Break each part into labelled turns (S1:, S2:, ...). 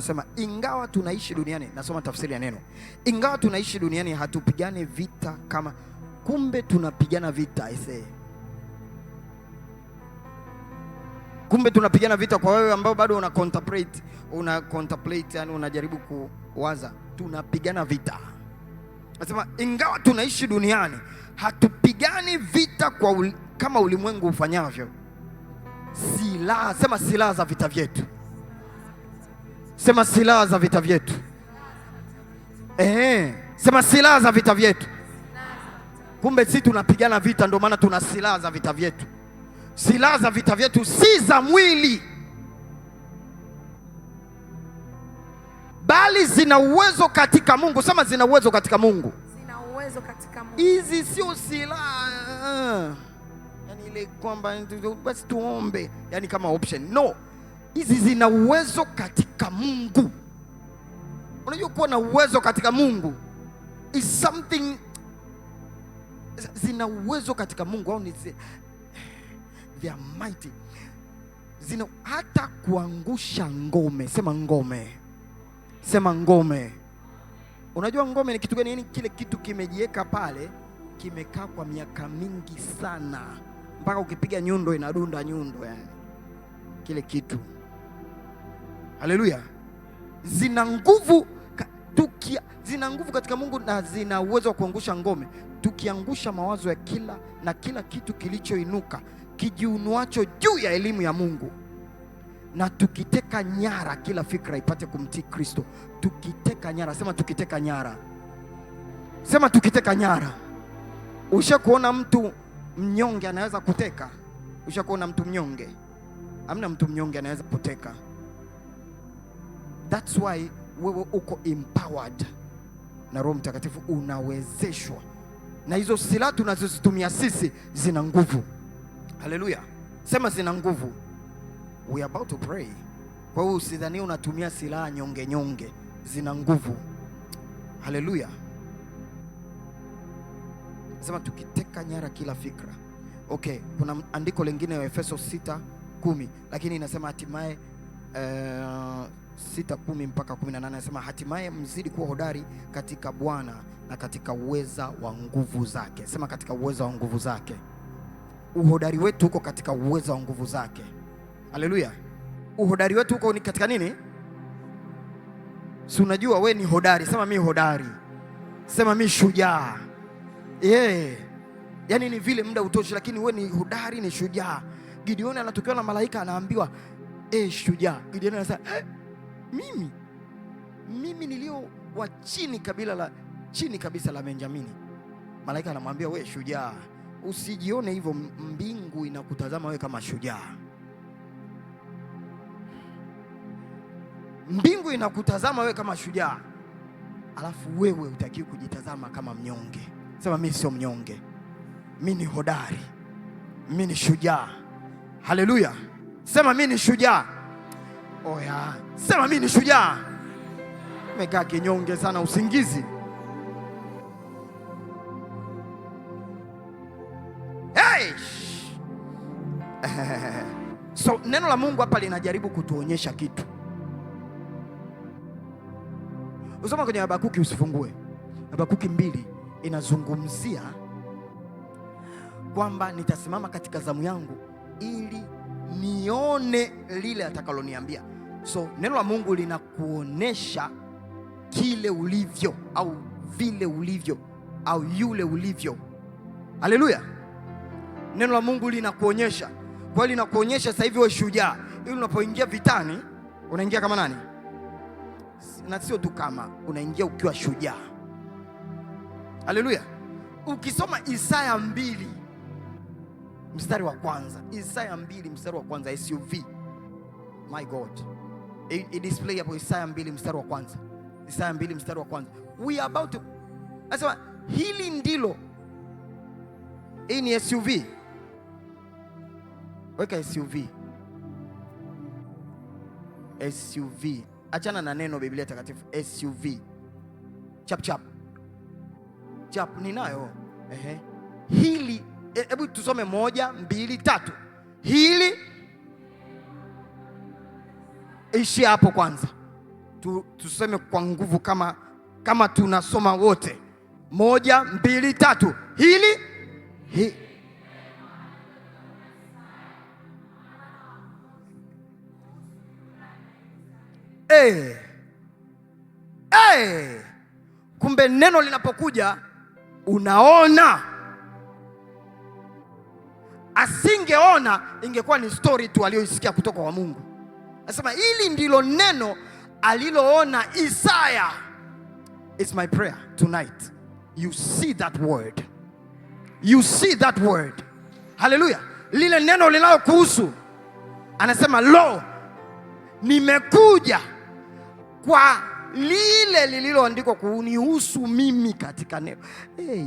S1: Anasema ingawa tunaishi duniani, nasoma tafsiri ya neno, ingawa tunaishi duniani hatupigani vita kama, kumbe tunapigana vita aisee. Kumbe tunapigana vita. Kwa wewe ambao bado una contemplate, una contemplate, yani unajaribu kuwaza, tunapigana vita. Anasema ingawa tunaishi duniani hatupigani vita kwa kama ulimwengu ufanyavyo. Silaha, sema silaha za vita vyetu. Sema silaha za vita vyetu. Sema silaha za vita vyetu. Kumbe sisi tunapigana vita, ndio maana tuna silaha za vita vyetu. Silaha za vita vyetu si za mwili, bali zina uwezo katika Mungu. Sema zina uwezo katika Mungu.
S2: Zina uwezo katika Mungu.
S1: Hizi sio silaha, yani ile kwamba basi tuombe, yani kama option. No, hizi zina uwezo katika Mungu. Unajua kuwa na uwezo katika Mungu is something. Zina uwezo katika Mungu au ni they are mighty. Zina hata kuangusha ngome. Sema ngome. Sema ngome. Unajua ngome ni kitu gani? Yani kile kitu kimejiweka pale, kimekaa kwa miaka mingi sana, mpaka ukipiga nyundo inadunda nyundo, yani kile kitu. Haleluya. Zina nguvu zina nguvu katika Mungu na zina uwezo wa kuangusha ngome. Tukiangusha mawazo ya kila na kila kitu kilichoinuka kijiunuacho juu ya elimu ya Mungu, na tukiteka nyara kila fikra ipate kumtii Kristo. Tukiteka nyara, sema tukiteka nyara. Sema tukiteka nyara. Ushakuona mtu mnyonge anaweza kuteka? Ushakuona mtu mnyonge? Hamna mtu mnyonge anaweza kuteka. That's why wewe uko empowered na Roho Mtakatifu, unawezeshwa na hizo silaha tunazozitumia sisi zina nguvu. Haleluya, sema zina nguvu. We are about to pray. Kwa hiyo usidhani unatumia silaha nyonge nyonge, zina nguvu. Haleluya. Sema tukiteka nyara kila fikra. Okay, kuna andiko lingine wa Efeso 6:10, lakini inasema hatimaye 6:10 mpaka 18, anasema hatimaye mzidi kuwa hodari katika Bwana na katika uweza wa nguvu zake. Sema katika uweza wa nguvu zake. Uhodari wetu uko katika uweza wa nguvu zake. Haleluya. Uhodari wetu uko ni katika nini? Si unajua we ni hodari. Sema mi hodari. Sema mi shujaa. Yeah. Yaani ni vile muda utoshi, lakini we ni hodari, ni shujaa. Gideon anatokewa na malaika anaambiwa, shujaa. Gideon anasema, mimi nilio wa chini, kabila la chini kabisa la Benjamini. Malaika anamwambia we shujaa, usijione hivyo, mbingu inakutazama we kama shujaa. Mbingu inakutazama wewe kama shujaa, alafu wewe hutakiwi kujitazama kama mnyonge. Sema mimi sio mnyonge, mimi ni hodari, mimi ni shujaa. Haleluya. Sema mimi ni shujaa. Oya, sema mimi ni shujaa. Umekaa kinyonge sana, usingizi. Hey! So neno la Mungu hapa linajaribu kutuonyesha kitu. Usoma kwenye Habakuki, usifungue. Habakuki 2 inazungumzia kwamba nitasimama katika zamu yangu ili nione lile atakaloniambia. So neno la Mungu linakuonesha kile ulivyo au vile ulivyo au yule ulivyo. Haleluya. Neno la Mungu linakuonyesha. Kwa hiyo linakuonyesha sasa hivi wewe shujaa, ili unapoingia vitani unaingia kama nani? Na sio tu kama, unaingia ukiwa shujaa. Haleluya. Ukisoma Isaya 2 mstari wa kwanza, Isaya 2 mstari wa kwanza, SUV. My God. I display hapo Isaya 2 mstari wa kwanza. Isaya 2 mstari wa kwanza. We are about to, nasema hili ndilo. Hii ni SUV. Weka SUV. SUV. Achana na neno Biblia Takatifu, SUV. Chap chap. Chap ninayo. Ehe. Hili, hebu tusome 1 2 3. Hili, ishi hapo kwanza. Tuseme kwa nguvu kama tunasoma wote. Moja, mbili, tatu. Hili hi. Hey. Hey. Kumbe neno linapokuja unaona. Asingeona ingekuwa ni story tu aliyoisikia kutoka kwa Mungu. Anasema hili ndilo neno aliloona Isaya. It's my prayer tonight. You see that word. You see that word. Hallelujah. Lile neno linalokuhusu. Anasema lo, nimekuja kwa lile lililoandikwa kunihusu mimi katika neno. Hey.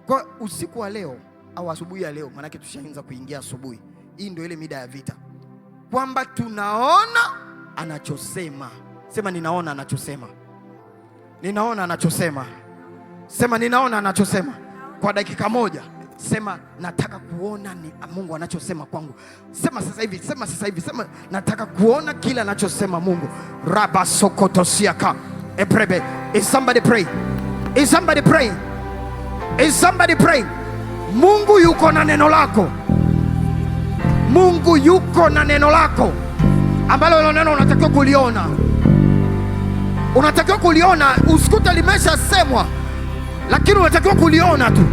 S1: Kwa usiku wa leo au asubuhi ya leo, maanake tushaanza kuingia asubuhi. Hii ndio ile mida ya vita, kwamba tunaona anachosema. Sema ninaona anachosema, ninaona anachosema. Sema ninaona anachosema. Kwa dakika moja sema nataka kuona ni Mungu anachosema kwangu. Sema sasa hivi, sema sasa hivi, sema nataka kuona kile anachosema Mungu. Raba sokotosiaka eprebe. Is somebody praying? Is somebody praying? Is somebody praying? Mungu yuko na neno lako. Mungu yuko na neno lako ambalo hilo neno unatakiwa kuliona, unatakiwa kuliona, usikute limeshasemwa, lakini unatakiwa kuliona tu.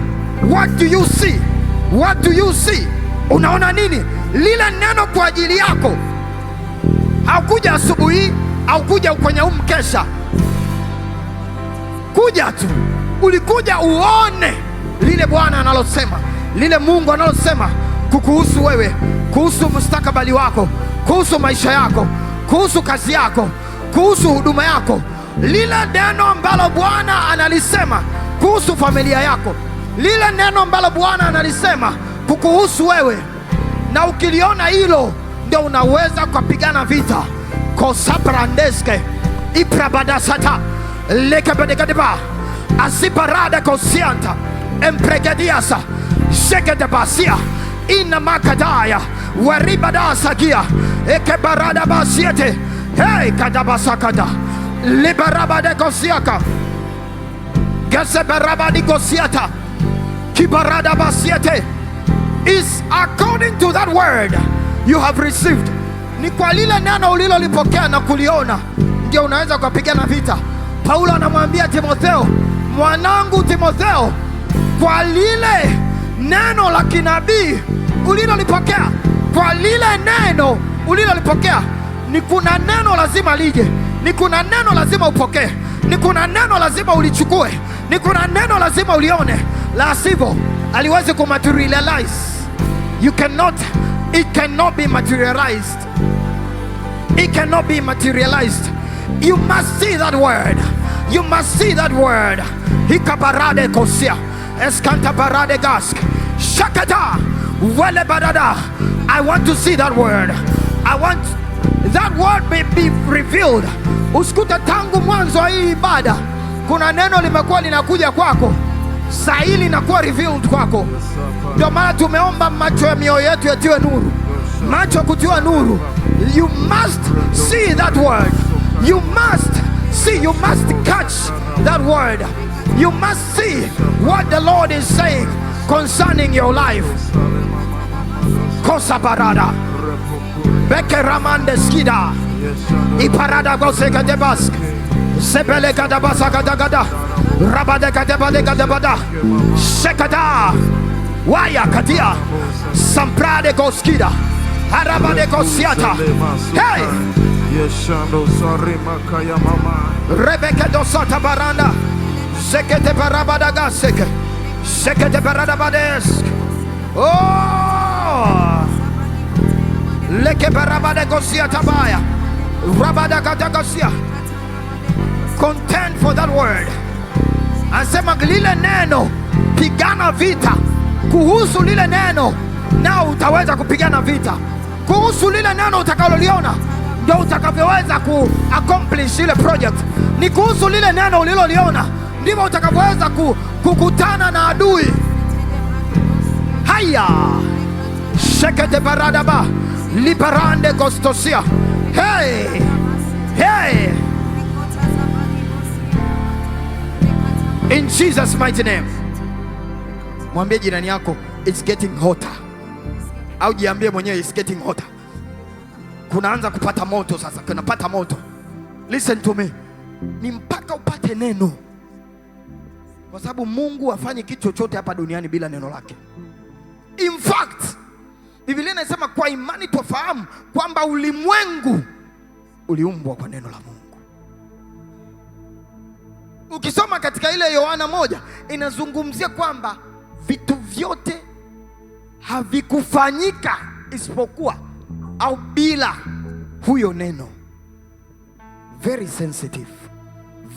S1: What do you see? What do you see? Unaona nini? Lile neno kwa ajili yako haukuja asubuhi, haukuja kwenye huu mkesha, kuja tu, ulikuja uone lile Bwana analosema, lile Mungu analosema kukuhusu wewe, kuhusu mustakabali wako, kuhusu maisha yako, kuhusu kazi yako, kuhusu huduma yako, lile neno ambalo Bwana analisema kuhusu familia yako, lile neno ambalo Bwana analisema kukuhusu wewe, na ukiliona hilo ndio unaweza kupigana vita. Kosaprandeske iprabadasata lekabedekadeba aziparada kosianta empregediasa shegedebasia inamakadaya waribadasagia ekebaradabasiete hey kadabasakada liberabadekosiaka geseberabadikosiata kibaradabasiete is according to that word you have received. Ni kwa lile neno ulilolipokea na kuliona ndio unaweza kupigana vita. Paulo anamwambia Timotheo, mwanangu Timotheo, kwa lile neno la kinabii ulilolipokea, kwa lile neno ulilolipokea. Ni kuna neno lazima lije, ni kuna neno lazima upokee, ni kuna neno lazima ulichukue, ni kuna neno lazima ulione, la sivyo aliwezi kumaterialize. You cannot, it cannot be materialized. It cannot be materialized. You must see that word. You must see that word. Hikabarade kosia. Eskanta barade gask. Shakata. Wele badada. I want to see that word. I want that word may be revealed. Usikute tangu mwanzo wa hii ibada kuna neno limekuwa linakuja kwako, saa hii linakuwa revealed kwako. Ndio maana tumeomba macho ya mioyo yetu yatiwe nuru, macho kutiwa nuru. You must see that word. You must see, you must catch that word. You must see what the Lord is saying concerning your life. Kosa barada beke ramande skida iparada goseka debask sebele gadabasa gadagada rabade gadabade gadabada shekada waya kadia samprade goskida harabade gosiata. Hey! Rebeke dosata baranda sekete barabada gaseke sekete barada badesk. Oh! Leke barabade gosiata baya rabada gadagosia. Contend for that word. Anasema lile neno, pigana vita kuhusu lile neno, nao utaweza kupigana vita kuhusu lile neno utakaloliona, ndio utakavyoweza ku accomplish ile project. Ni kuhusu lile neno uliloliona ndivyo utakavyoweza kukutana na adui. Haya shekete baradaba libarande gostosia. Hey, Hey! In Jesus mighty name. Mwambie jirani yako, it's getting hotter. Au jiambie mwenyewe, it's getting hotter. Kunaanza kupata moto sasa, kunapata moto. Listen to me. Ni mpaka upate neno. Kwa sababu Mungu hafanyi kitu chochote hapa duniani bila neno lake. In fact, Biblia inasema kwa imani twafahamu kwamba ulimwengu uliumbwa kwa neno la Mungu. Ukisoma katika ile Yohana 1 inazungumzia kwamba vitu vyote havikufanyika isipokuwa au bila huyo neno. Very sensitive,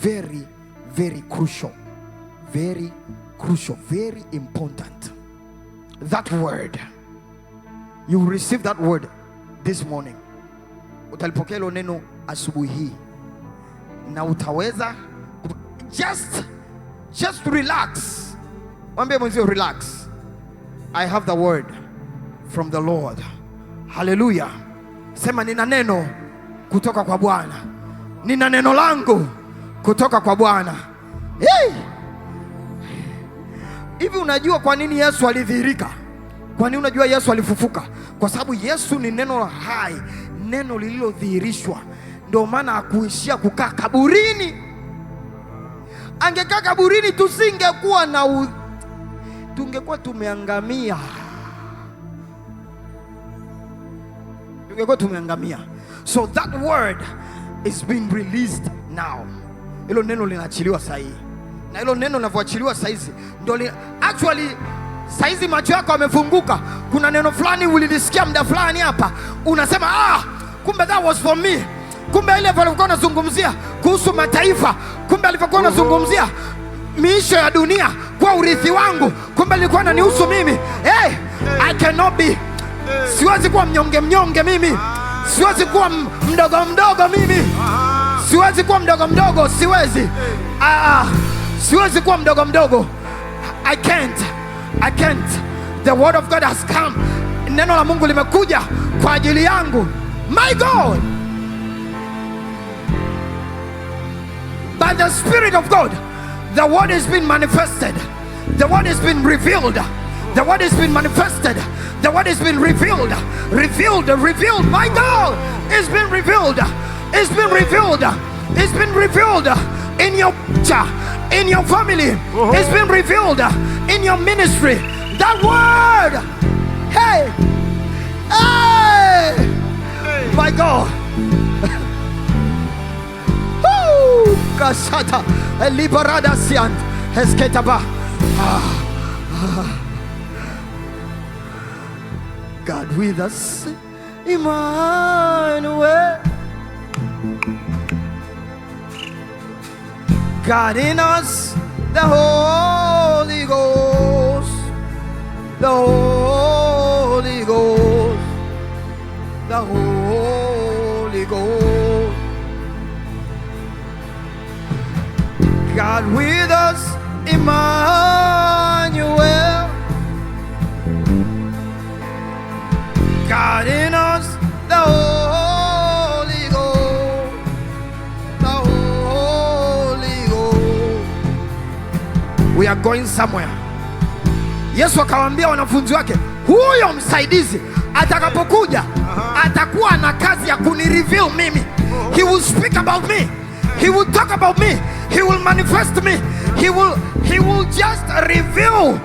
S1: very very crucial, very crucial, very important. That word, you receive that word this morning. Utalipokea hilo neno asubuhi hii na utaweza just relax. Mwambie mwenzio, relax. I have the word from the Lord. Hallelujah. Sema, nina neno kutoka kwa Bwana. Nina neno langu kutoka kwa Bwana. Hey! Hivi unajua kwa nini Yesu alidhihirika? Kwa nini unajua Yesu alifufuka? Kwa sababu Yesu ni neno la hai, neno lililodhihirishwa. Ndio maana hakuishia kukaa kaburini. Angekaa kaburini tusingekuwa na tungekuwa tumeangamia. Tungekuwa tumeangamia. So that word is being released now. Hilo neno linaachiliwa saa hii. Na hilo neno linavyoachiliwa saa hizi ndio actually saa hizi macho yako yamefunguka. Kuna neno fulani ulilisikia muda fulani hapa, unasema kumbe that was for me. Kumbe ile alivyokuwa anazungumzia kuhusu mataifa, kumbe alivyokuwa anazungumzia miisho ya dunia kwa urithi wangu, kumbe ilikuwa inanihusu mimi. Hey, I cannot be. Siwezi kuwa mnyonge mnyonge mimi. Siwezi kuwa mdogo mdogo mimi. Siwezi kuwa mdogo mdogo, siwezi. Siwezi kuwa mdogo mdogo. I can't. I can't. The word of God has come. Neno la Mungu limekuja kwa ajili yangu. My God. By the Spirit of God, the word has been manifested. The word has been revealed. The word has been manifested. The word has been revealed. Revealed, revealed. My God, it's been revealed. It's been revealed. It's been revealed in your picture, in your family. It's been revealed in your ministry. That word. Hey. Hey. My God. Woo! Kasata liberada siant hesketaba. God with us, Emmanuel. God in us, the Holy Ghost, the Holy Ghost, the Holy Ghost. God with us, Emmanuel. God in us, the Holy Ghost, the Holy Ghost. We are going somewhere. Yesu akawaambia wanafunzi wake, huyo msaidizi atakapokuja atakuwa na kazi ya kunireveal mimi. He will speak about me. He will talk about me. He will manifest me. He will just reveal.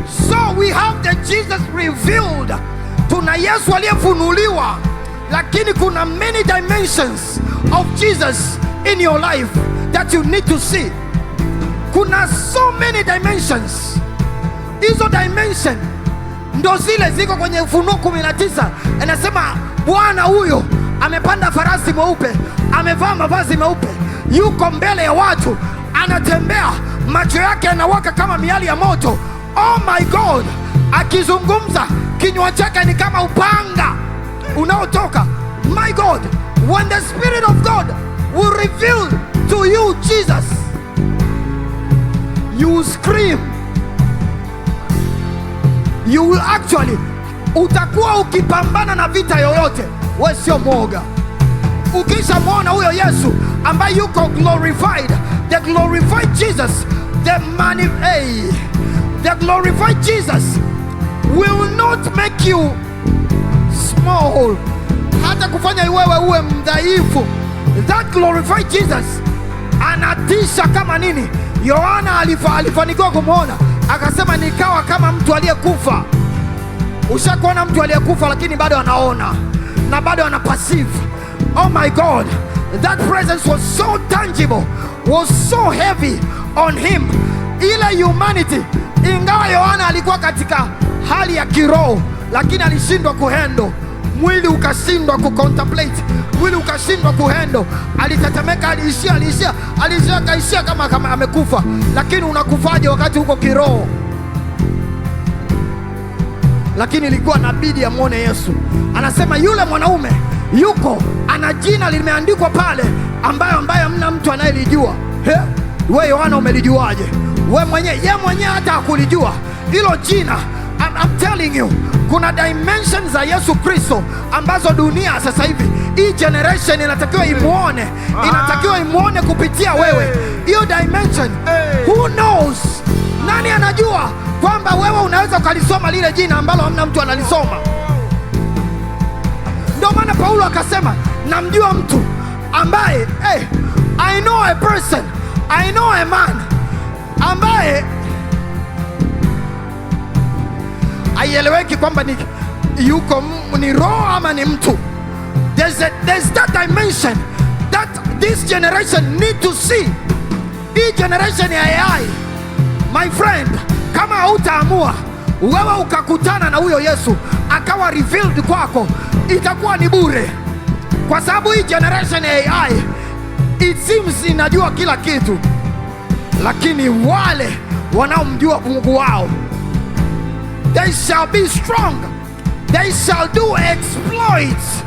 S1: So we have the Jesus revealed. Tuna Yesu aliyefunuliwa, lakini kuna many dimensions of Jesus in your life that you need to see. Kuna so many dimensions. Hizo dimension ndo zile ziko kwenye Ufunuo 19. Anasema Bwana huyo amepanda farasi mweupe, amevaa mavazi meupe, yuko mbele ya watu, anatembea, macho yake yanawaka kama miali ya moto. Oh my God, akizungumza kinywa chake ni kama upanga unaotoka. My God, when the Spirit of God will reveal to you Jesus, you will scream. You will actually, Utakuwa ukipambana na vita yoyote, we sio mwoga. Ukishamwona huyo Yesu ambaye yuko glorified, the glorified Jesus, the man, hey, the glorified Jesus will not make you small, hata kufanya wewe uwe mdhaifu. That glorified Jesus anatisha kama nini. Yohana alifanikiwa kumwona akasema, nikawa kama mtu aliyekufa. Ushakuona mtu aliyekufa lakini bado anaona na bado ana perceive. Oh my God, that presence was so tangible, was so heavy on him. Ile humanity, ingawa Yohana alikuwa katika hali ya kiroho, lakini alishindwa kuhandle mwili, ukashindwa kucontemplate mwili, ukashindwa kuhandle. Alitetemeka, aliishia, aliishia, aliishia, akaishia kama amekufa. Lakini unakufaje wakati uko kiroho? Lakini ilikuwa inabidi amwone Yesu. Anasema yule mwanaume yuko ana jina limeandikwa pale, ambayo hamna mtu anayelijua. He, we Yohana umelijuaje? We mwenyewe, ye mwenyewe hata hakulijua hilo jina. I'm telling you, kuna dimension za Yesu Kristo ambazo dunia sasa hivi hii generation inatakiwa imuone, inatakiwa imuone kupitia wewe hiyo dimension. Who knows? Nani anajua kwamba wewe unaweza ukalisoma lile jina ambalo hamna mtu analisoma? Ndio maana Paulo akasema, namjua mtu ambaye, hey, I know a person, I know a man ambaye haieleweki kwamba ni yuko ni roho ama ni mtu. There's that dimension that this generation need to see. Hii generation ya AI, my friend, kama hautaamua wewe ukakutana na huyo Yesu akawa revealed kwako, itakuwa ni bure, kwa sababu hii generation ya AI it seems inajua kila kitu, lakini wale wanaomjua Mungu wao, they shall be strong, they shall do exploits.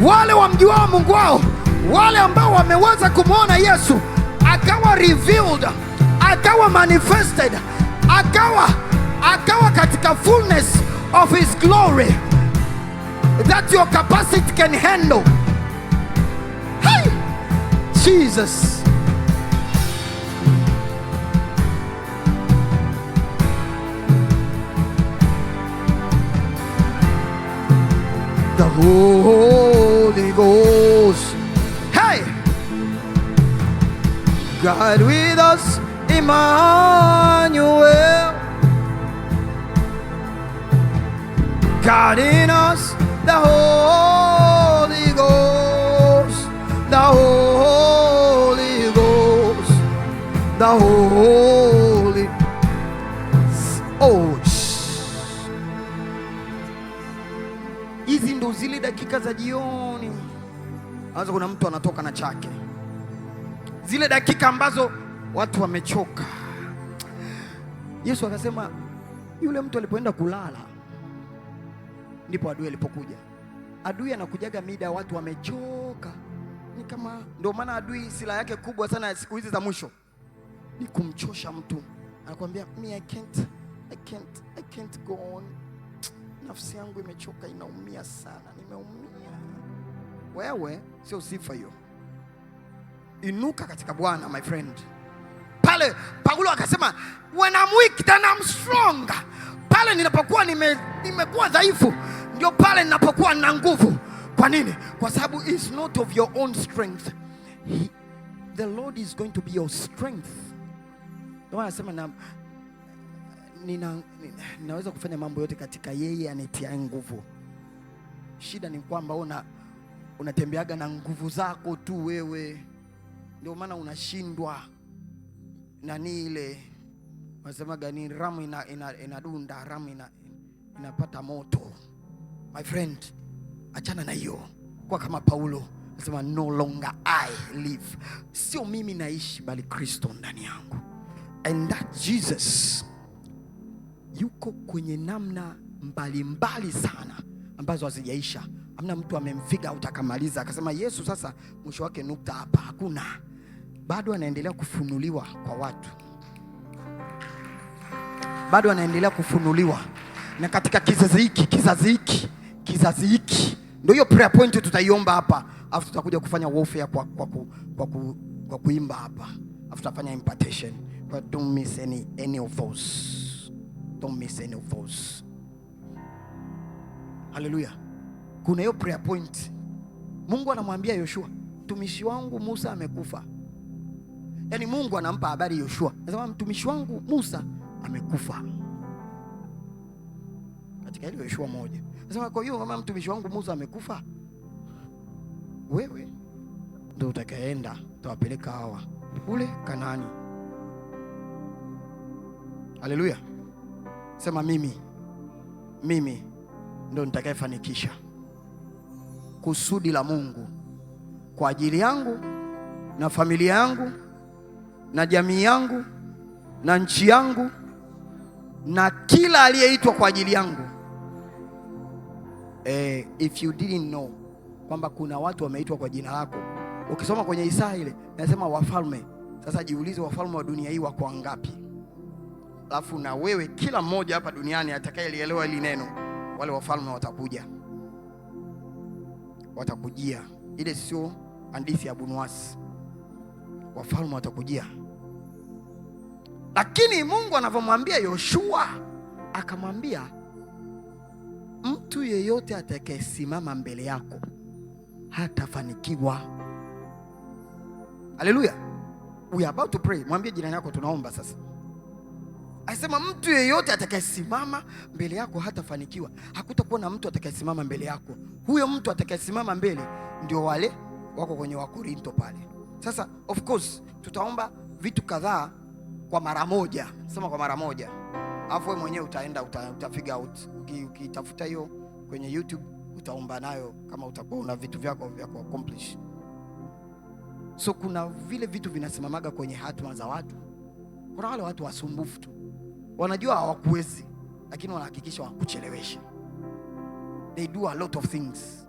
S1: Wale wamjuao Mungu wao, wale ambao wameweza kumwona Yesu akawa revealed, akawa manifested, akawa katika fullness of his glory that your capacity can handle. Hey! Jesus. The Holy Ghost. Hey! God with us, Emmanuel. God in us, the Holy Ghost, the Holy Ghost, the Holy. Oh, shh. Hizi ndo zile dakika za jioni ambazo kuna mtu anatoka na chake, zile dakika ambazo watu wamechoka. Yesu akasema yule mtu alipoenda kulala ndipo adui alipokuja. Adui anakujaga mida watu wamechoka, ni kama ndio maana adui silaha yake kubwa sana ya siku hizi za mwisho ni kumchosha mtu. Anakuambia, me I can't go on, nafsi yangu imechoka, inaumia sana, nimeumia. Wewe sio sifa hiyo. Inuka katika Bwana, my friend. Pale Paulo akasema, when I'm weak then I'm strong. Pale ninapokuwa nimekuwa dhaifu ndio pale ninapokuwa na nguvu. Kwa nini? Kwa sababu it's not of your own strength. The Lord is going to be your strength. Ndio maana anasema na, ninaweza kufanya mambo yote katika yeye anitia nguvu. Shida ni kwamba unatembeaga na nguvu zako tu wewe, ndio maana unashindwa. Nani ile wanasemaga ni ramu inadunda, ramu inapata moto. My friend, achana na hiyo. Kwa kama Paulo anasema, no longer I live, sio mimi naishi, bali Kristo ndani yangu. And that Jesus yuko kwenye namna mbalimbali sana ambazo hazijaisha. Hamna mtu amemfigure out akamaliza akasema Yesu sasa mwisho wake nukta hapa. Hakuna, bado anaendelea kufunuliwa kwa watu, bado anaendelea kufunuliwa. Na katika kizazi hiki, kizazi hiki, kizazi hiki, ndio hiyo prayer point tutaiomba hapa, alafu tutakuja kufanya warfare kwa kuimba hapa, alafu tutafanya impartation. But don't miss any of those, don't miss any of those. Haleluya! Kuna hiyo prayer point. Mungu anamwambia Yoshua, mtumishi wangu Musa amekufa. Yaani Mungu anampa habari Yoshua, anasema mtumishi wangu Musa amekufa katika ile Yoshua 1. Anasema kwa hiyo kama mtumishi wangu Musa amekufa, wewe ndio utakayeenda utawapeleka hawa kule Kanaani. Haleluya! Sema mimi ndio nitakayefanikisha kusudi la Mungu kwa ajili yangu na familia yangu na jamii yangu na nchi yangu na kila aliyeitwa kwa ajili yangu. If you didn't know kwamba kuna watu wameitwa kwa jina lako, ukisoma kwenye Isaya ile nasema wafalme. Sasa jiulize, wafalme wa dunia hii wako wangapi? Alafu na wewe, kila mmoja hapa duniani atakayelielewa hili neno, wale wafalme watakuja, watakujia. Ile sio hadithi ya Bunuwasi, wafalme watakujia. Lakini Mungu anavyomwambia Yoshua, akamwambia mtu yeyote atakayesimama mbele yako hatafanikiwa. Haleluya. We are about to pray. Mwambie jirani yako tunaomba sasa. Anasema mtu yeyote atakayesimama mbele yako hatafanikiwa. Hakutakuwa na mtu atakayesimama mbele yako. Huyo mtu atakayesimama mbele ndio wale wako kwenye Wakorinto pale. Sasa of course tutaomba vitu kadhaa kwa mara moja. Sema kwa mara moja. Alafu wewe mwenyewe utaenda uta figure out. Ukitafuta hiyo kwenye YouTube utaomba nayo kama utakuwa una vitu vyako vya ku accomplish. So kuna vile vitu vinasimamaga kwenye hatima za watu. Kuna wale watu wasumbufu tu, wanajua hawakuwezi, lakini wanahakikisha wanakuchelewesha. They do a lot of things.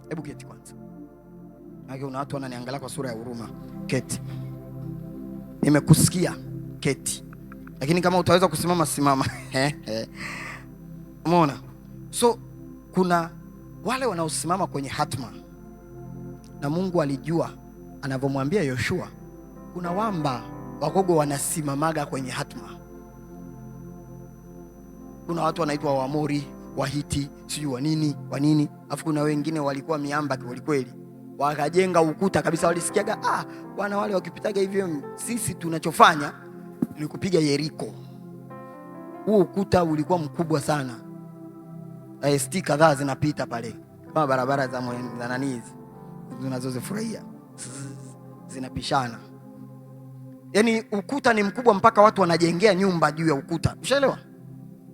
S1: Hebu keti kwanza, maana kuna watu wananiangalia kwa sura ya huruma. Keti, nimekusikia, keti, lakini kama utaweza kusimama, simama. Umeona? So kuna wale wanaosimama kwenye hatma, na Mungu alijua anavyomwambia Yoshua, kuna wamba wakogo wanasimamaga kwenye hatma. Kuna watu wanaitwa Waamori, Wahiti, sijui wa nini wa nini, afu kuna wengine walikuwa miamba kweli kweli, wakajenga ukuta kabisa. Walisikiaga bwana, wale wakipitaga hivyo, sisi tunachofanya ni kupiga Yeriko. Huo ukuta ulikuwa mkubwa sana, ST kadhaa zinapita pale kama barabara za nani hizi tunazozifurahia zinapishana. Yaani ukuta ni mkubwa mpaka watu wanajengea nyumba juu ya ukuta. Ushaelewa?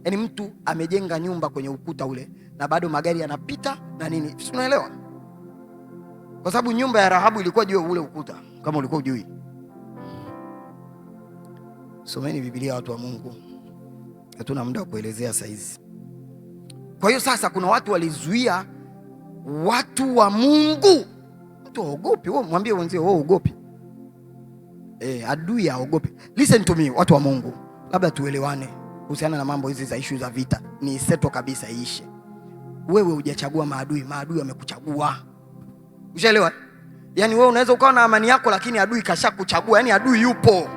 S1: Yaani mtu amejenga nyumba kwenye ukuta ule na bado magari yanapita na nini. Si unaelewa? Kwa sababu nyumba ya Rahabu ilikuwa juu ya ule ukuta, kama ulikuwa hujui. Someni Biblia watu wa Mungu. Hatuna muda wa kuelezea saizi. Kwa hiyo sasa kuna watu walizuia watu wa Mungu. Mtu haogopi, wewe mwambie wenzio wewe uogopi. Adui haogopi. Listen to me watu wa Mungu. Labda tuelewane kuhusiana na mambo hizi za issue za vita. Ni seto kabisa iishe. Wewe hujachagua maadui, maadui wamekuchagua. Ushaelewa? Yaani wewe unaweza ukawa na amani yako lakini adui kashakuchagua. Yaani adui yupo.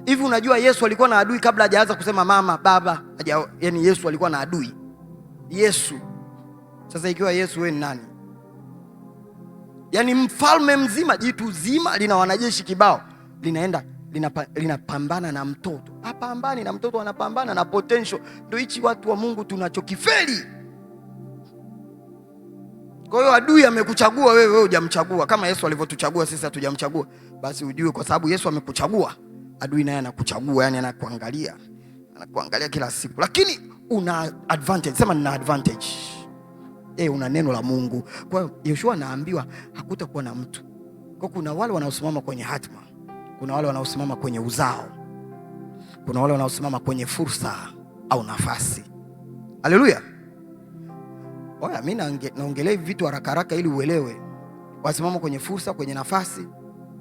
S1: Hivi unajua Yesu alikuwa na adui kabla hajaanza kusema mama, baba, yaani Yesu alikuwa na adui. Yesu. Sasa ikiwa Yesu, wewe ni nani? Yaani mfalme mzima, jitu zima lina wanajeshi kibao, linaenda linapambana na mtoto. Hapambani na mtoto, anapambana na potential. Ndio hichi watu wa Mungu tunachokifeli. Kwa hiyo adui amekuchagua wewe, wewe hujamchagua. Kama Yesu alivyotuchagua sisi hatujamchagua, basi ujue kwa sababu Yesu amekuchagua, adui naye anakuchagua, yani anakuangalia. Anakuangalia kila siku. Lakini una advantage, sema nina advantage. Una neno la Mungu. Kwa hiyo Yoshua anaambiwa hakutakuwa na mtu. Kwa kuna wale wanaosimama kwenye hatma, kuna wale wanaosimama kwenye uzao, kuna wale wanaosimama kwenye fursa au nafasi. Haleluya. Oya, mimi naongelea hivi vitu haraka haraka ili uelewe. Wasimama kwenye fursa, kwenye nafasi.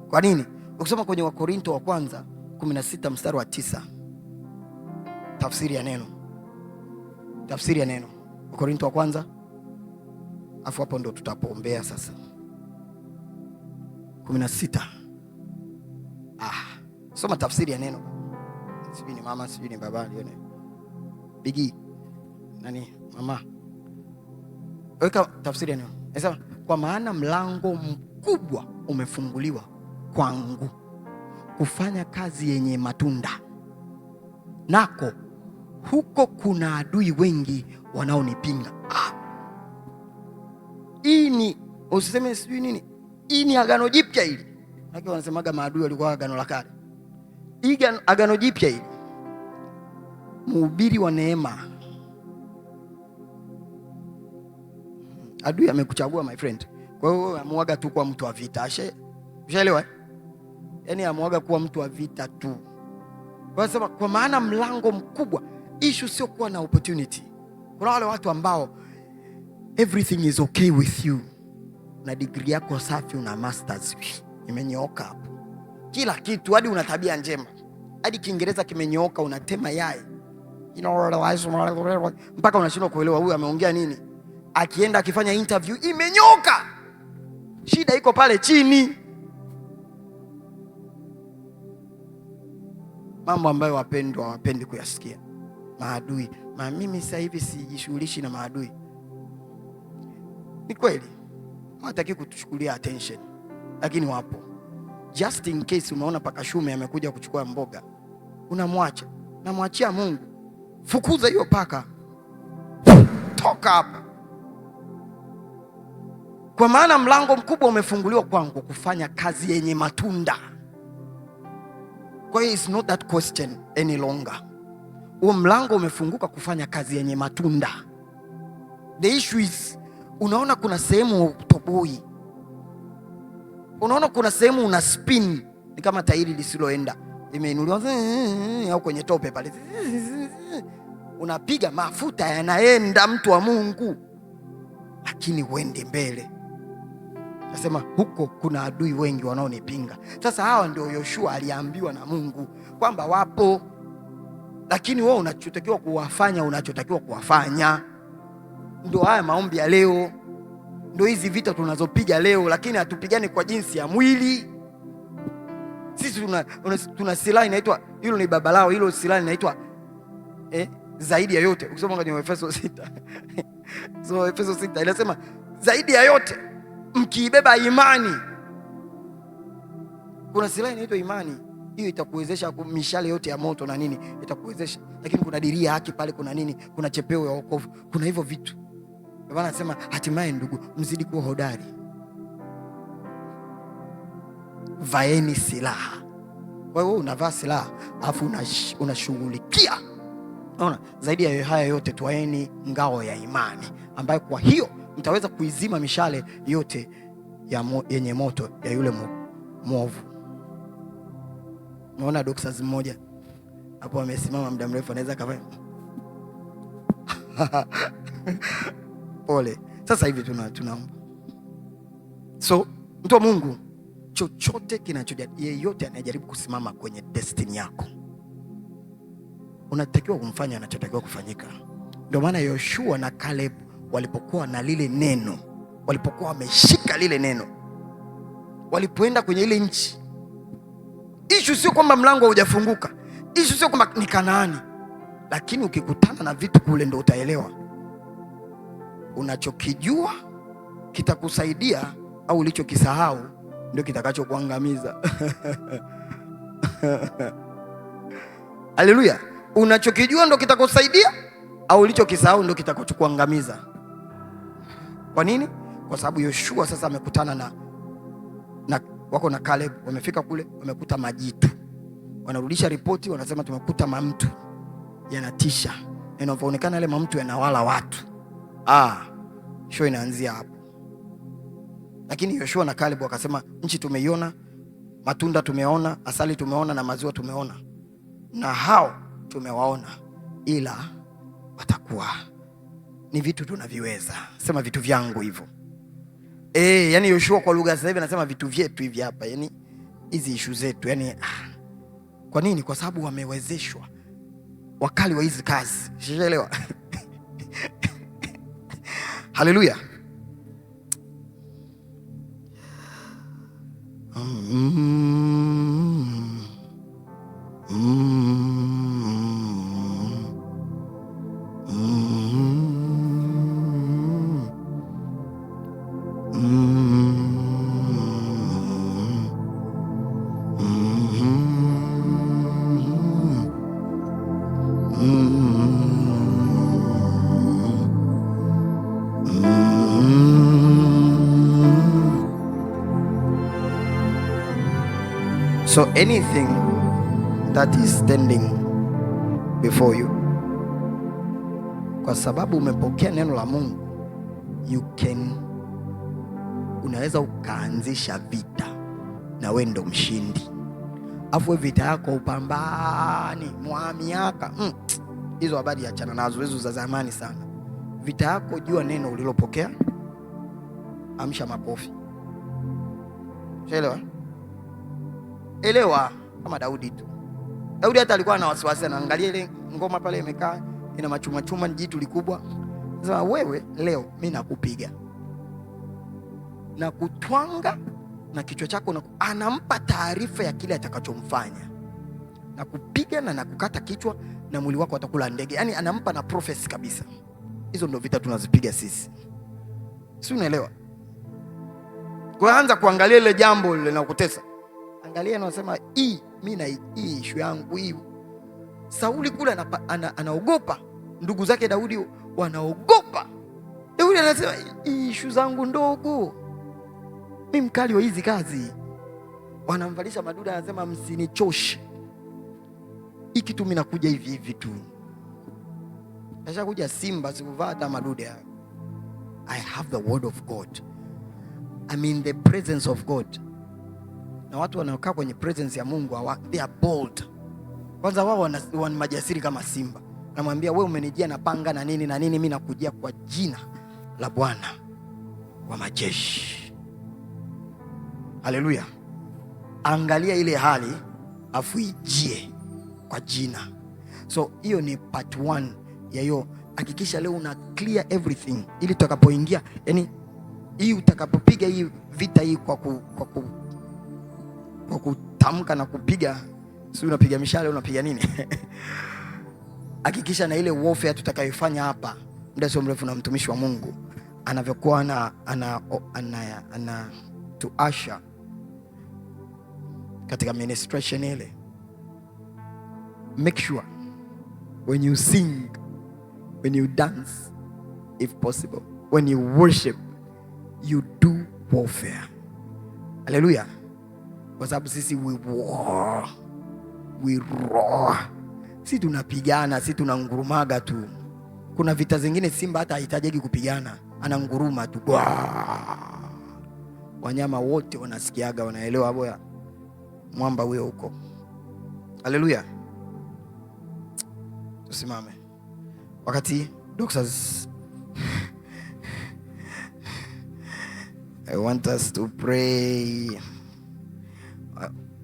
S1: Kwa nini? Ukisoma kwenye Wakorinto wa kwanza 16 mstari wa 9. Tafsiri ya neno, tafsiri ya neno, Wakorinto wa kwanza, afu hapo ndo tutapoombea sasa. 16. Ah, soma tafsiri ya neno. Sijui ni mama, sijui ni baba alione. Bigi nani mama, weka tafsiri ya neno. Nasema kwa maana mlango mkubwa umefunguliwa kwangu kufanya kazi yenye matunda, nako huko kuna adui wengi wanaonipinga. Ah, hii ni usiseme sijui nini, hii ni agano jipya hili. Lakini wanasemaga maadui walikuwa agano la kale. Hii agano jipya hili, mhubiri wa neema, adui amekuchagua my friend. Kwa hiyo amuaga tu kuwa mtu wa vita. Ushaelewa? Yaani amuaga kuwa mtu wa vita tu. Kwa sababu kwa maana mlango mkubwa, issue sio kuwa na opportunity. Kuna wale watu ambao everything is okay with you, na degree yako safi, una masters imenyooka hapo, kila kitu, hadi una tabia njema, hadi Kiingereza kimenyooka, unatema yai mpaka unashindwa kuelewa huyu ameongea nini. Akienda akifanya interview imenyoka, shida iko pale chini. Mambo ambayo wapendwa hawapendi kuyasikia. Maadui. Ma mimi sasa hivi sijishughulishi na maadui. Ni kweli hawataki kutuchukulia attention, lakini wapo. Just in case umeona paka shume amekuja kuchukua mboga, unamwacha, namwachia Mungu. Fukuza hiyo paka, toka hapa, kwa maana mlango mkubwa umefunguliwa kwangu kufanya kazi yenye matunda. Kwa hiyo it's not that question any longer. Huo mlango umefunguka kufanya kazi yenye matunda. The issue is, unaona kuna sehemu utoboi, unaona kuna sehemu una spin, ni kama tairi lisiloenda limeinuliwa au kwenye tope pale, unapiga mafuta yanaenda, mtu wa Mungu, lakini uende mbele. Nasema huko kuna adui wengi wanaonipinga. Sasa hawa ndio Yoshua aliambiwa na Mungu kwamba wapo, lakini wewe unachotakiwa kuwafanya, unachotakiwa kuwafanya. Ndio haya maombi ya leo, ndio hizi vita tunazopiga leo, lakini hatupigani kwa jinsi ya mwili. Sisi tuna silaha inaitwa, hilo ni baba lao, hilo silaha inaitwa zaidi ya yote. Ukisoma kwenye Efeso 6 so Efeso 6 inasema zaidi ya yote mkiibeba imani. Kuna silaha inaitwa imani, hiyo itakuwezesha mishale yote ya moto na nini itakuwezesha, lakini kuna diria haki pale, kuna nini, kuna chepeo ya wokovu, kuna hivyo vitu. Ndio maana anasema hatimaye, ndugu, mzidi kuwa hodari, vaeni silaha. Kwa hiyo unavaa silaha alafu unashughulikia. Unaona, zaidi ya haya yote twaeni ngao ya imani, ambayo kwa hiyo mtaweza kuizima mishale yote ya yenye moto ya yule mwovu. Unaona doxas mmoja hapo amesimama muda mrefu, anaweza kafanya pole. Sasa hivi tunaomba. So mtu wa Mungu, chochote kinachojaribu, yeyote anayejaribu kusimama kwenye destiny yako, unatakiwa kumfanya anachotakiwa kufanyika. Ndio maana Yoshua na Caleb walipokuwa na lile neno, walipokuwa wameshika lile neno, walipoenda kwenye ile nchi, ishu sio kwamba mlango haujafunguka, ishu sio kwamba ni Kanaani, lakini ukikutana na vitu kule ndo utaelewa unachokijua kitakusaidia au ulichokisahau ndio kitakachokuangamiza. Haleluya! Unachokijua ndo kitakusaidia au ulichokisahau ndio kitakachokuangamiza. Kwa nini? Kwa sababu Yoshua sasa amekutana na wako na Caleb, wamefika kule, wamekuta majitu, wanarudisha ripoti, wanasema tumekuta mamtu yanatisha, inavyoonekana yale mamtu yanawala watu. Ah, show inaanzia hapo. Lakini Yoshua na Caleb wakasema, nchi tumeiona, matunda tumeona, asali tumeona na maziwa tumeona, na hao tumewaona, ila watakuwa ni vitu tunaviweza. Sema vitu vyangu hivyo. Yani Yoshua kwa lugha sasa hivi anasema vitu vyetu hivi hapa, yani hizi ishu zetu, yani Kwa nini? Kwa sababu wamewezeshwa. Wakali wa hizi kazi. Ushaelewa? Haleluya. So anything that is standing before you, kwa sababu umepokea neno la Mungu, unaweza ukaanzisha vita na wewe ndo mshindi. Afu vita yako upambani mwa miaka hizo habari achana nazo, hizo za zamani sana. Vita yako, jua neno ulilopokea, amsha makofi. Ushaelewa? Elewa kama Daudi tu. Daudi hata alikuwa na wasiwasi, anaangalia ile ngoma pale imekaa ina machuma chuma, jitu likubwa. Sasa wewe leo mimi nakupiga na kutwanga na kichwa chako, na anampa taarifa ya kile atakachomfanya, na kupiga na nakukata kichwa na mwili wako atakula ndege. Yaani anampa na prophecy kabisa. Hizo ndio vita tunazipiga sisi, si unaelewa? Kwa anza kuangalia ile jambo linakutesa, angalia na unasema hii mimi na hii issue yangu hii. Sauli kule anaogopa, ndugu zake Daudi wanaogopa. Daudi anasema hii issue zangu ndogo, mimi mkali wa hizi kazi. Wanamvalisha maduda, anasema msinichoshe, hii kitu mimi nakuja hivi hivi tu. Kashakuja simba, sikuvaa hata madude hayo. I have the word of God, I'm in the presence of God. Na watu wanaokaa kwenye presence ya Mungu they are bold. Kwanza wao wana majasiri kama simba. Namwambia wewe umenijia na panga na nini na nini, mimi nakujia kwa jina la Bwana wa majeshi. Haleluya. Angalia ile hali afu ijie kwa jina. So hiyo ni part 1 ya hiyo. Hakikisha leo una clear everything ili tutakapoingia, yani hii utakapopiga hii vita hii kwa kutamka na kupiga, si unapiga mishale unapiga nini? Hakikisha na ile warfare tutakayofanya hapa muda sio mrefu na mtumishi wa Mungu anavyokuwa ana tuasha katika ministration ile. Make sure when you sing, when you dance, if possible, when you worship, you do warfare. Hallelujah. Kwa sababu sisi we war, we roar. Si tunapigana, si tunangurumaga tu. Kuna vita zingine simba hata hahitajiki kupigana, ananguruma tu. Wanyama wote wanasikiaga, wanaelewa boya mwamba huyo huko. Hallelujah. Tusimame. Wakati doctors, I want us to pray.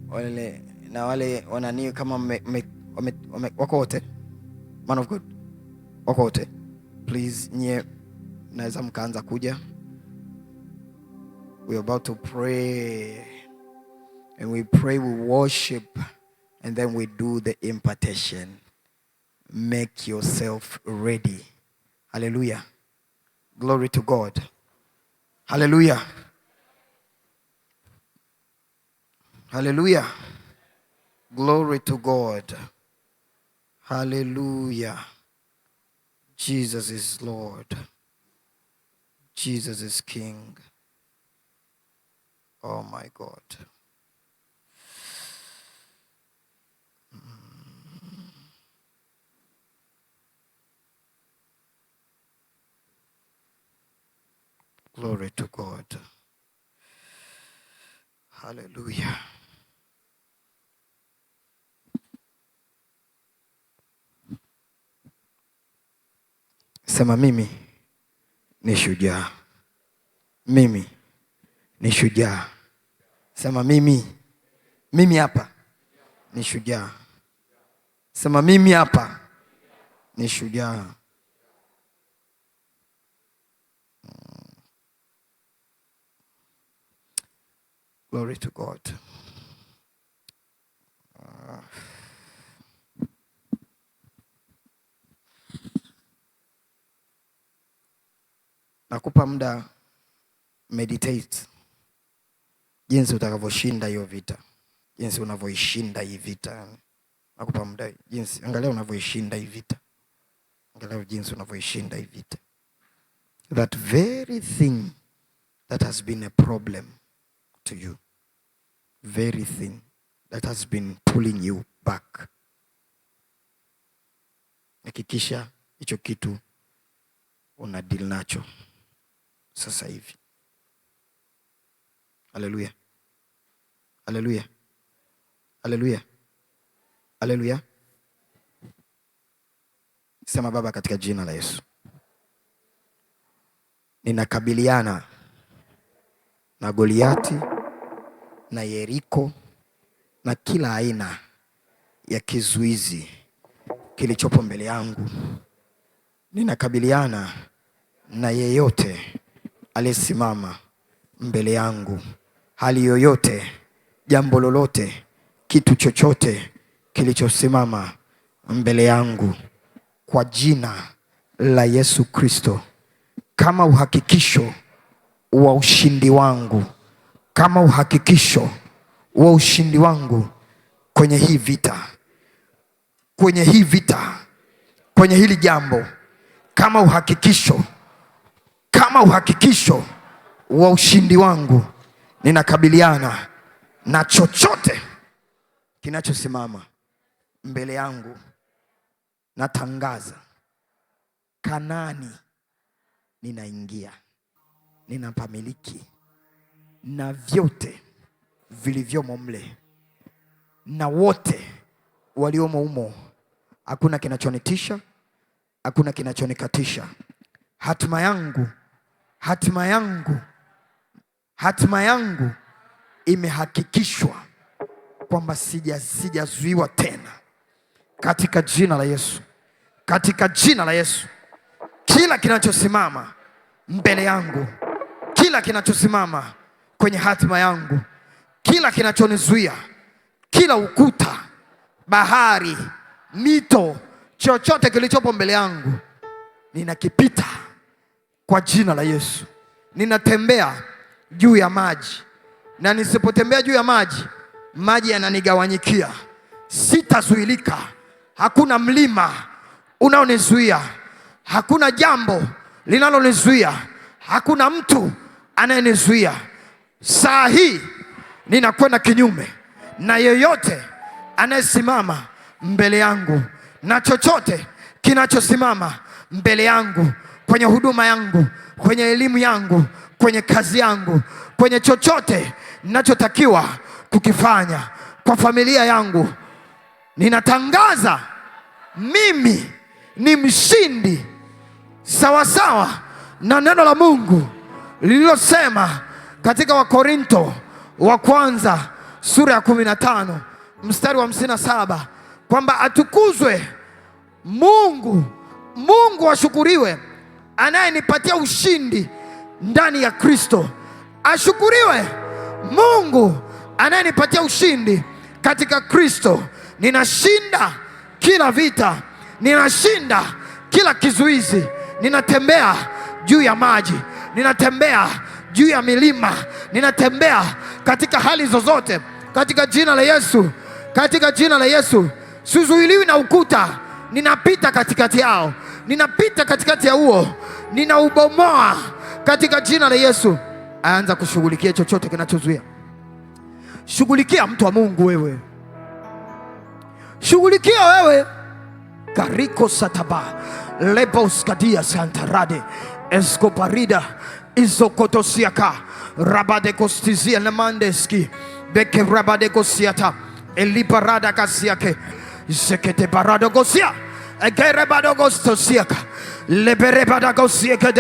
S1: Wale na wale wanani kama wako wote, man of God wako wote, please nye naweza mkaanza kuja. We are about to pray, and we pray, we worship, and then we do the impartation. Make yourself ready. Hallelujah. Glory to God. Hallelujah. Hallelujah. Glory to God. Hallelujah. Jesus is Lord. Jesus is King. Oh my God. Glory to God. Hallelujah. Sema mimi ni shujaa. Mimi ni shujaa. Sema mimi. Mimi hapa ni shujaa. Sema mimi hapa Ni shujaa. Glory to God. Nakupa muda meditate jinsi utakavyoshinda hiyo vita, jinsi unavyoishinda hii vita. Nakupa muda jinsi, angalia unavyoishinda hii vita, angalia jinsi unavyoishinda hii vita. That very thing that has been a problem to you, very thing that has been pulling you back. Hakikisha hicho kitu una deal nacho sasa hivi. Haleluya, haleluya, haleluya, haleluya. Sema: Baba, katika jina la Yesu, ninakabiliana na Goliati na Yeriko na kila aina ya kizuizi kilichopo mbele yangu. Ninakabiliana na yeyote aliyesimama mbele yangu, hali yoyote, jambo lolote, kitu chochote kilichosimama mbele yangu, kwa jina la Yesu Kristo, kama uhakikisho wa ushindi wangu, kama uhakikisho wa ushindi wangu kwenye hii vita, kwenye hii vita, kwenye hili jambo, kama uhakikisho, kama uhakikisho wa ushindi wangu, ninakabiliana na chochote kinachosimama mbele yangu. Natangaza Kanaani ninaingia, ninapamiliki na vyote vilivyomo mle na wote waliomo humo. Hakuna kinachonitisha, hakuna kinachonikatisha. Hatima yangu, hatima yangu, hatima yangu imehakikishwa kwamba sijazuiwa tena, katika jina la Yesu, katika jina la Yesu. Kila kinachosimama mbele yangu, kila kinachosimama kwenye hatima yangu, kila kinachonizuia, kila ukuta, bahari, mito, chochote kilichopo mbele yangu, ninakipita kwa jina la Yesu. Ninatembea juu ya maji, na nisipotembea juu ya maji, maji yananigawanyikia. Sitazuilika. Hakuna mlima unaonizuia, hakuna jambo linalonizuia, hakuna mtu anayenizuia. Saa hii ninakwenda kinyume na yeyote anayesimama mbele yangu na chochote kinachosimama mbele yangu kwenye huduma yangu, kwenye elimu yangu, kwenye kazi yangu, kwenye chochote ninachotakiwa kukifanya kwa familia yangu. Ninatangaza mimi ni mshindi sawasawa na neno la Mungu lililosema katika Wakorinto wa kwanza sura ya 15 mstari wa 57 kwamba atukuzwe Mungu, Mungu ashukuriwe anayenipatia ushindi ndani ya Kristo. Ashukuriwe Mungu anayenipatia ushindi katika Kristo. Ninashinda kila vita, ninashinda kila kizuizi, ninatembea juu ya maji, ninatembea juu ya milima, ninatembea katika hali zozote, katika jina la Yesu, katika jina la Yesu. Sizuiliwi na ukuta, ninapita katikati yao, ninapita katikati ya huo, ninaubomoa katika jina la Yesu. Anza kushughulikia chochote kinachozuia. Shughulikia mtu wa Mungu wewe, shughulikia wewe. Kariko sataba lebos kadia santarade escoparida izokotosiaka rabadekostizia namandeski beke rabadekosiata eliparada kasiake zekete baradogosia egerebadogostosiaka leberebadagosieke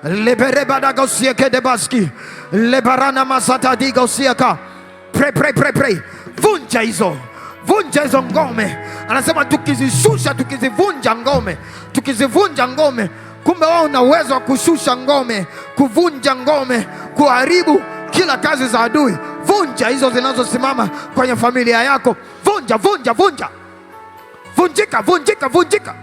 S1: leberebadagosieke debaski lebarana masatadigosiaka. Pray, pray, pray, pray. Vunja hizo, Vunja hizo ngome. Anasema tukizishusha, tukizivunja ngome, tukizivunja ngome. Kumbe wao una uwezo wa kushusha ngome, kuvunja ngome, kuharibu kila kazi za adui. Vunja hizo zinazosimama kwenye familia yako. Vunja, vunja, vunja, vunjika, vunjika, vunjika,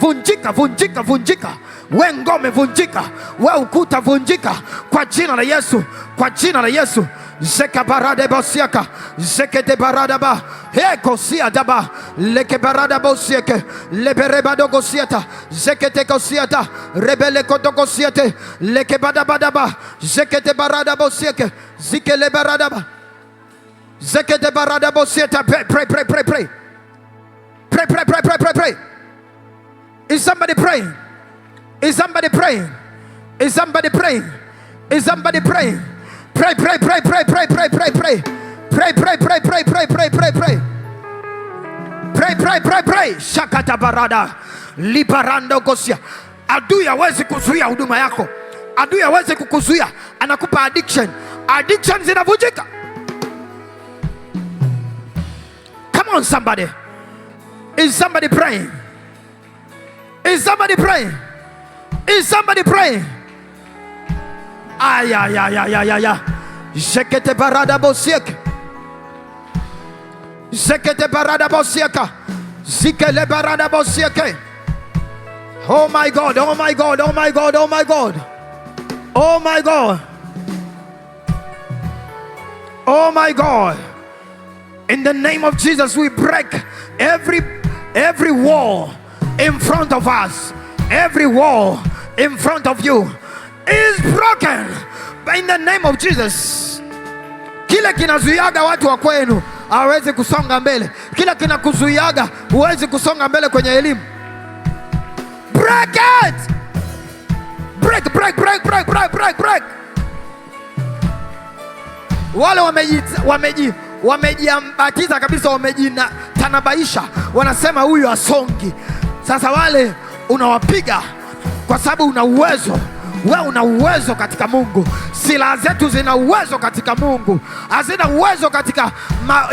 S1: vunjika, vunjika, vunjika. We ngome vunjika, we ukuta vunjika, kwa jina la Yesu, kwa jina la Yesu. Zekabarade bosiaka zekete baradaba hekosia daba lekebarada bosieke leberebadogosiata zekete kosiata rebelekotokosiete lekebadabadaba zekete barada bosieke zikelebaradaba zekete barada bosieta. Pray, pray, pray, pray, pray, pray, pray, pray, pray, pray, pray. Is somebody praying? Is somebody praying? Is somebody praying? Is somebody praying? Pray, pray, pray, pray, pray, pray, pray, pray. Pray, pray, pray, pray, pray, pray, pray, pray. Pray, pray, pray, pray. Shakata barada. Libarando gosia. Adui hawezi kuzuia huduma yako. Adui hawezi kukuzuia. Anakupa addiction. Addiction zinavunjika. Come on, somebody. Is somebody praying? Is somebody praying? Is somebody praying? Ay, ay, ay, ay, ay, ay, ay. Zekete barada bosiek. Zekete barada bosieka. Zikele barada bosieke. Oh my God, oh my God, oh my God, oh my God. Oh my God. Oh my God. In the name of Jesus, we break every wall in front of us. Every wall in front of you is broken in the name of Jesus. Kile kinazuiaga watu wa kwenu hawawezi kusonga mbele, kile kinakuzuiaga huwezi kusonga mbele kwenye elimu, break it! Break, break, break, break, break, break, break. Wale wamejiambatiza kabisa, wamejitanabaisha, wanasema huyu asongi. Sasa wale unawapiga kwa sababu una uwezo. We una uwezo katika Mungu. Silaha zetu zina uwezo katika Mungu, hazina uwezo katika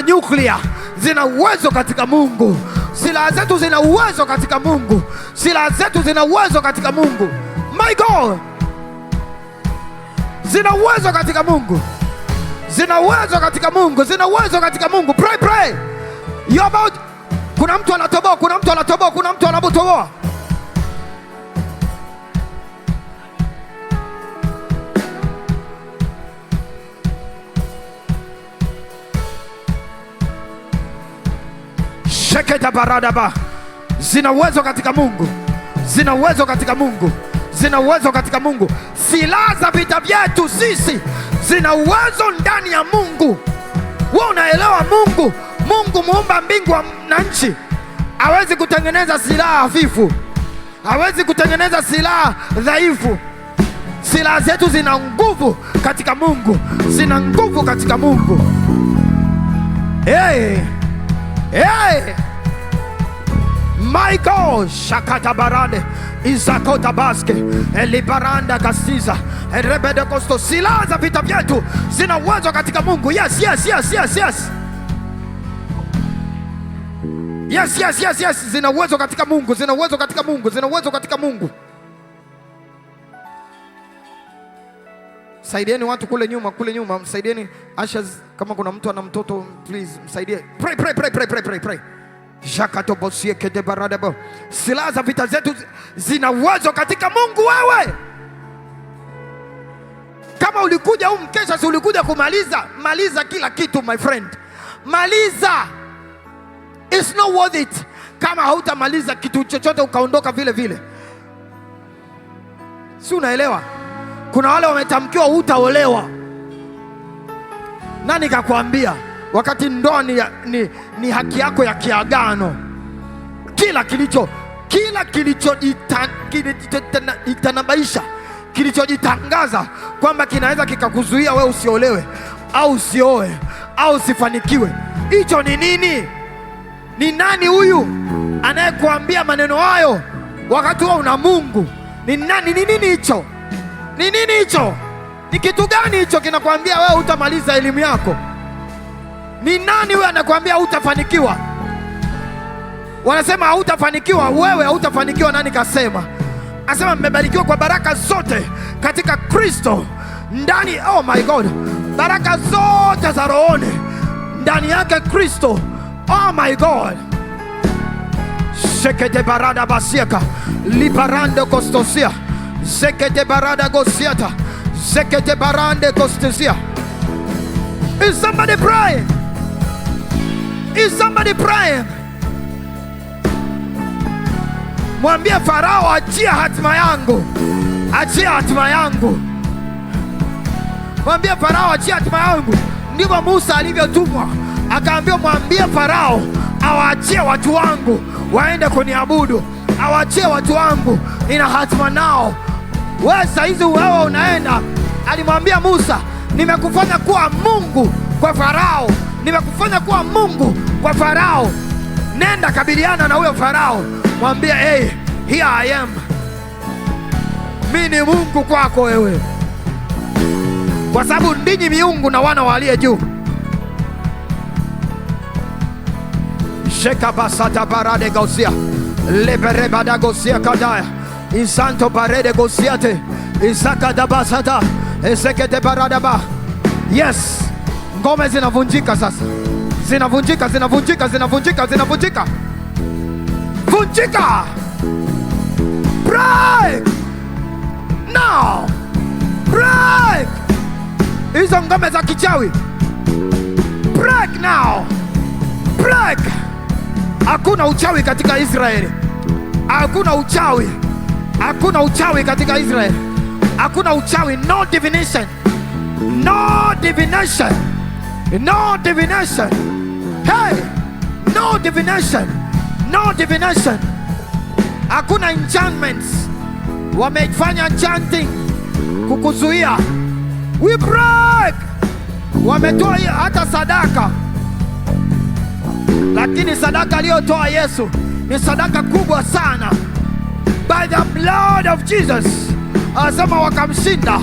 S1: nuclear, zina uwezo katika Mungu. Silaha zetu zina uwezo katika Mungu. Silaha zetu zina uwezo katika Mungu. My God, zina uwezo katika Mungu, zina uwezo katika Mungu, zina uwezo katika Mungu. Pray, pray. You about. Kuna mtu anatoboa, kuna mtu anatoboa, kuna mtu anabotoboa. Sheketa baradaba. Zina uwezo katika Mungu, zina uwezo katika Mungu, zina uwezo katika Mungu. Silaha za vita vyetu sisi zina uwezo ndani ya Mungu. Wewe unaelewa Mungu? Mungu muumba mbingu na nchi hawezi kutengeneza silaha hafifu, hawezi kutengeneza silaha dhaifu. Silaha zetu zina nguvu katika Mungu, zina nguvu katika Mungu. Hey, hey. My God, shakata barade izakota baske elibaranda kasiza rebede kosto. Silaha za vita vyetu zina uwezo katika Mungu. Yes, yes, yes, yes, yes. Yes, yes, yes, yes. Zina uwezo katika Mungu, zina uwezo katika Mungu, zina uwezo katika Mungu. Saidieni watu kule nyuma, kule nyuma, msaidieni ushers. Kama kuna mtu ana mtoto, please msaidie. Pray, pray, pray, pray, pray, pray, pray. Jakatobosiekedebaradabo. Silaha za vita zetu zina uwezo katika Mungu. Wewe kama ulikuja huu mkesha, si ulikuja kumaliza? Maliza kila kitu, my friend, maliza. It's not worth it kama hautamaliza kitu chochote ukaondoka vile vile, si unaelewa? Kuna wale wametamkiwa hutaolewa. Nani kakwambia? Wakati ndoa ni haki yako ya kiagano. Kila kilichojitanabaisha, kilichojitangaza kwamba kinaweza kikakuzuia wewe usiolewe au usioe au usifanikiwe, hicho ni nini? Ni nani huyu anayekuambia maneno hayo wakati wewe una Mungu? Ni nani? Ni nini hicho? Ni nini hicho? Ni kitu gani hicho kinakwambia wewe hutamaliza elimu yako? Ni nani huyo anakuambia hutafanikiwa? Wanasema hautafanikiwa, wewe hautafanikiwa. Nani kasema? Asema mmebarikiwa kwa baraka zote katika Kristo ndani. Oh my God, baraka zote za rohoni ndani yake Kristo. Oh my God, sekete barada basiaka libarando kostosia zekete barada gosiata zekete barande kostosia. Is somebody praying? Is somebody praying? Mwambie Farao, achia hatima yangu, achia hatima yangu. Mwambie Farao, achia hatima yangu. Ndivyo Musa alivyotumwa, akaambiwa, mwambie Farao awaachie watu wangu waende kuniabudu, awaachie watu wangu, nina hatima nao. Wewe saizi wewe unaenda, alimwambia Musa, nimekufanya kuwa Mungu kwa Farao, nimekufanya kuwa Mungu kwa Farao. Nenda kabiliana na huyo Farao, mwambie hey, here I am, mi ni Mungu kwako wewe, kwa sababu ndinyi miungu na wana wa aliye juu. Shekabasata barade gosia leberebada gosia kadaya insanto barede gosiate isakadabasata esekete baradaba. Yes, ngome zinavunjika sasa, zinavunjika, zinavunjika, zinavunjika, zinavunjika, vunjika. Break now, break hizo ngome za kichawi, break now, break. Hakuna uchawi katika Israeli, hakuna uchawi, hakuna uchawi katika Israeli, hakuna uchawi. No divination, no divination, no divination. Hey, no divination, no divination. Hakuna enchantments, wamefanya enchanting kukuzuia. We break. Wametoa hata sadaka, lakini sadaka aliyotoa Yesu ni sadaka kubwa sana. By the blood of Jesus, anasema wakamshinda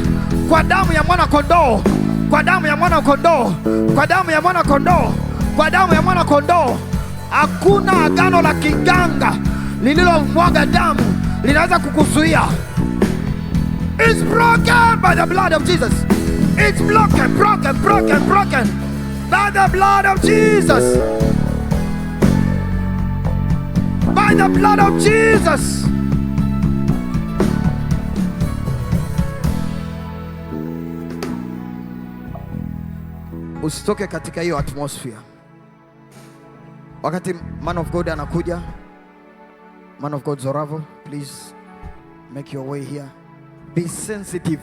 S1: kwa damu ya mwana kondoo, kwa damu ya mwana kondoo, kwa damu ya mwana kondoo, kwa damu ya mwana kondoo. Hakuna agano la kiganga lililomwaga damu linaweza kukuzuia. It's broken by the blood of Jesus. It's broken, broken, broken, broken by the blood of Jesus. By the blood of Jesus. Usitoke katika hiyo atmosphere. Wakati man of God anakuja, man of God Zoravo, please make your way here. Be sensitive.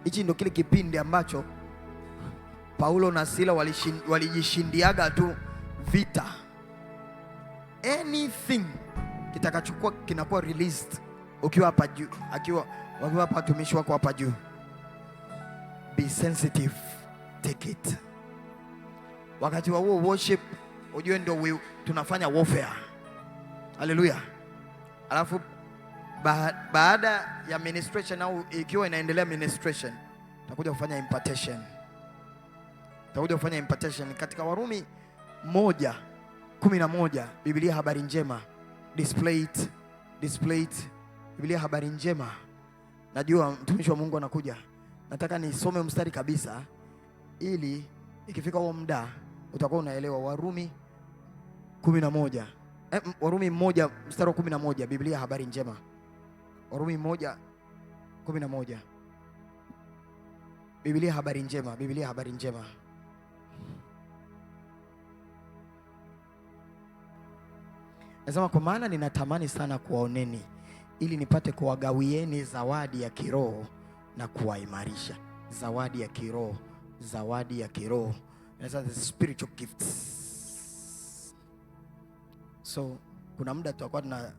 S1: Hichi ndo kile kipindi ambacho Paulo na Sila walijishindiaga tu vita. Anything kitakachokuwa kinakuwa released ukiwa hapa juu, akiwa wakiwa hapa watumishi wako hapa juu. Be sensitive, take it. Wakati wa huo worship ujue ndio tunafanya warfare. Haleluya. Alafu baada ya ministration au ikiwa inaendelea ministration, takuja kufanya impartation. Takuja kufanya impartation katika Warumi 1:11, Biblia habari njema. Display it, display it. Biblia habari njema. Najua mtumishi wa Mungu anakuja. Nataka nisome mstari kabisa ili ikifika huo muda utakuwa unaelewa. Warumi 11. Warumi 1 mstari wa 11, Biblia habari njema. Warumi 1:11. Biblia habari njema, Biblia habari njema. Nasema kwa maana ninatamani sana kuwaoneni ili nipate kuwagawieni zawadi ya kiroho na kuwaimarisha. Zawadi ya kiroho, zawadi ya kiroho. Nasema the spiritual gifts. So kuna muda tutakuwa tuna,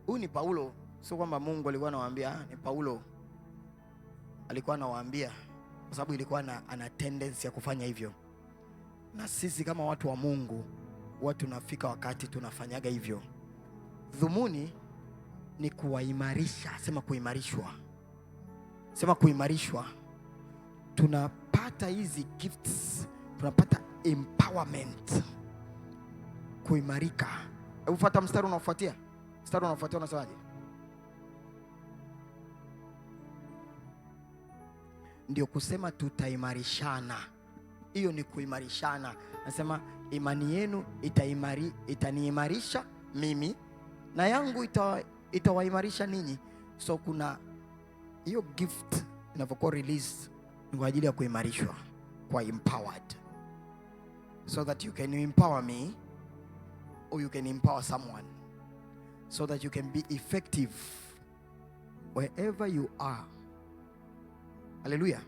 S1: huyu ni Paulo, sio kwamba Mungu alikuwa anawaambia, ni Paulo alikuwa anawaambia kwa sababu ilikuwa ana tendency ya kufanya hivyo. Na sisi kama watu wa Mungu huwa tunafika wakati tunafanyaga hivyo. Dhumuni ni kuwaimarisha, sema kuimarishwa. Sema kuimarishwa. Tunapata hizi gifts, tunapata Empowerment, kuimarika. Hebu fuata mstari unaofuatia. Mstari unaofuatia unasemaje? Ndio kusema tutaimarishana. Hiyo ni kuimarishana. Nasema imani yenu itaniimarisha mimi na yangu itawaimarisha ninyi. So kuna hiyo gift inavyokuwa released ni kwa ajili ya kuimarishwa, kwa empowered, so that you can empower me or you can empower someone, so that you can be effective wherever you are. Hallelujah.